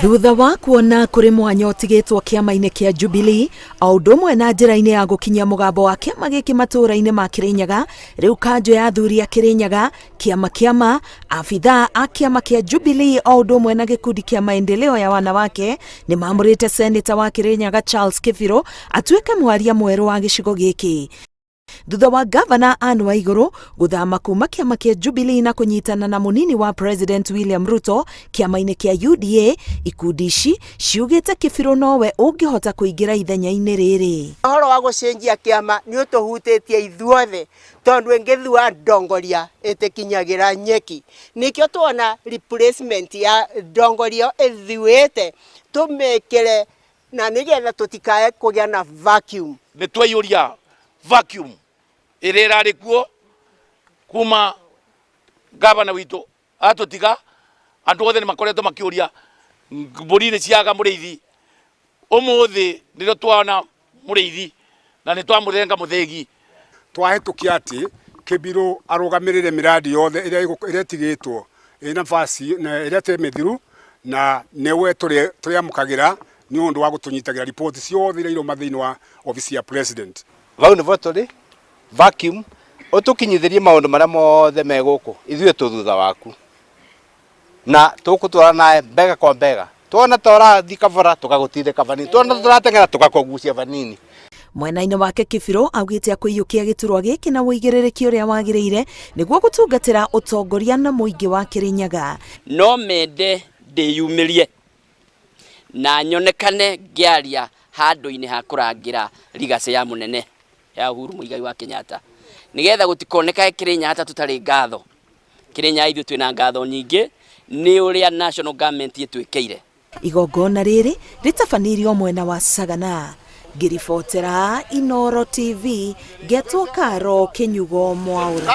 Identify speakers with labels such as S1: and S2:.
S1: Thutha wa kuona kũrĩ mwanya ũtigĩtwo kĩama-inĩ kĩa Jubilee o ũndũ ũmwe na njĩra-inĩ ya gũkinyia mũgambo wa kĩama gĩkĩ matũũra-inĩ ma Kĩrĩnyaga, rĩu kanjũ ya athuri a Kĩrĩnyaga, kĩama kĩama, abithaa a kĩama kĩa Jubilee o ũndũ ũmwe na gĩkundi kĩa maendeleo ya wanawake nĩ mamũrĩte seneta wa Kĩrĩnyaga Charles Kĩbirũ atuĩke mwaria mwerũ wa gĩcigo gĩkĩ. Thutha wa gavana Anne Waiguru gũthama kuma kĩama kĩa Jubilee na kũnyitana na mũnini wa President William Ruto kĩama-inĩ kĩa UDA, ikundi ici ciugĩte Kĩbirũ nowe ũngĩhota kũingĩra ithenya-inĩ rĩrĩ.
S2: Ũhoro wa gũcenjia kĩama nĩ ũtũhutĩtie ithuothe tondũ ĩngĩthua ndongoria ĩtĩkinyagĩra nyeki. Nĩkĩo tuona replacement ya ndongoria ĩthuĩte tũmĩkĩre na nĩgetha tũtikae kũgĩa na vacuum.
S3: Nĩ twaiyũria vacuum ĩrĩa ĩrarĩ kuo kuma gavana witũ atũtiga. Andũ othe nĩ makoretwo makĩũria mbũri nĩ ciaga mũrĩithi. Ũmũthĩ nĩrĩo twana mũrĩithi na nĩ twamũrenga mũthĩgi.
S4: Twahĩtũkia atĩ Kĩbirũ arũgamĩrĩre mĩradi yothe ĩrĩa ĩrĩa ĩtigĩtwo ĩ nafasi na ĩrĩa ĩtarĩ mĩthiru, na nĩwe tũrĩamũkagĩra nĩ ũndũ wa gũtũnyitagĩra riboti ciothe iria irauma thĩinĩ wa obici ya president.
S5: Vau nĩvo tũrĩ vacuum ũtũkinyithĩrie maũndũ marĩa mothe me gũkũ, ithuĩ tũ thutha waku na tũgũtwara nawe mbega kwa mbega. Tuona ta ũrathiĩ kabora tũgagũtindĩka vanini, tuona ta tũrateng'era tũgakũgucia vanini.
S1: Mwena-inĩ wake Kĩbirũ augĩte akũiyũkia gĩturwa gĩkĩ na ũigĩrĩrĩki ũrĩa wagĩrĩire nĩguo gũtungatĩra ũtongoria na mũingĩ wa Kĩrĩnyaga.
S6: No mende ndĩyumĩrie na nyonekane ngĩaria handũ-inĩ ha kũrangĩra legacy ya mũnene ya Uhuru Muigai wa Kenyatta, nĩgetha gũtikonekae Kĩrĩnyaga ta tũtarĩ ngatho. Kĩrĩnyaga ithuĩ twĩna ngatho nyingĩ nĩ ũrĩa national government ĩtwĩkĩire.
S1: Igongona rĩrĩ rĩtabanĩirio mwena wa Sagana. Ngĩribotera Inoro TV, ngetwo Karo Kĩnyugo Mwaũra.